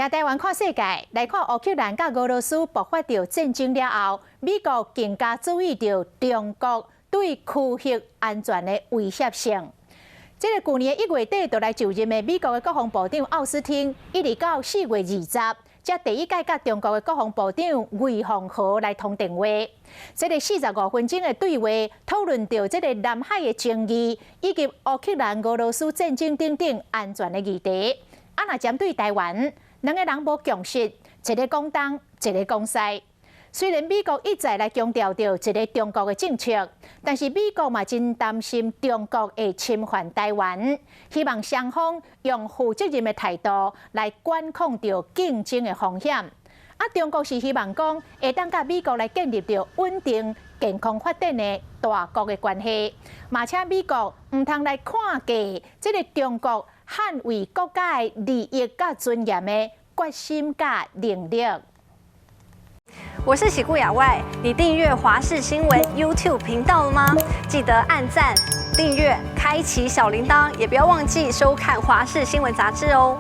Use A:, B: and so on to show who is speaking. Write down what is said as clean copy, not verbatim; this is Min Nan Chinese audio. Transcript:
A: 聽台灣看世界，來看烏克蘭佮俄羅斯爆發著戰爭了後，美國更加注意著中國對區域安全的威脅性。這个舊年1月底就來就任的美國的國防部長奧斯汀，一直到4月20，才第一擺佮中國的國防部長魏鳳和來通電話。這个45分鐘的對話，討論著這个南海的爭議，以及烏克蘭、俄羅斯戰爭等等安全的議題。啊，若針對台灣，兩个人無共識，一个講東，一个講西。雖然美國一再來強調著一个中國的政策，但是美國嘛真擔心中國會侵犯台灣，希望雙方用負責任的態度來管控著競爭的風險。啊，中國是希望講會當佮美國來建立著穩定、健康發展的大國的關係，嘛請美國毋通來看低這个中國捍衛國家的利益佮尊嚴的決心佮能力。
B: 我是喜顧亞外，你訂閱華視新聞 YouTube 頻道了嗎？記得按讚、訂閱、開啟小鈴鐺，也不要忘記收看華視新聞雜誌哦。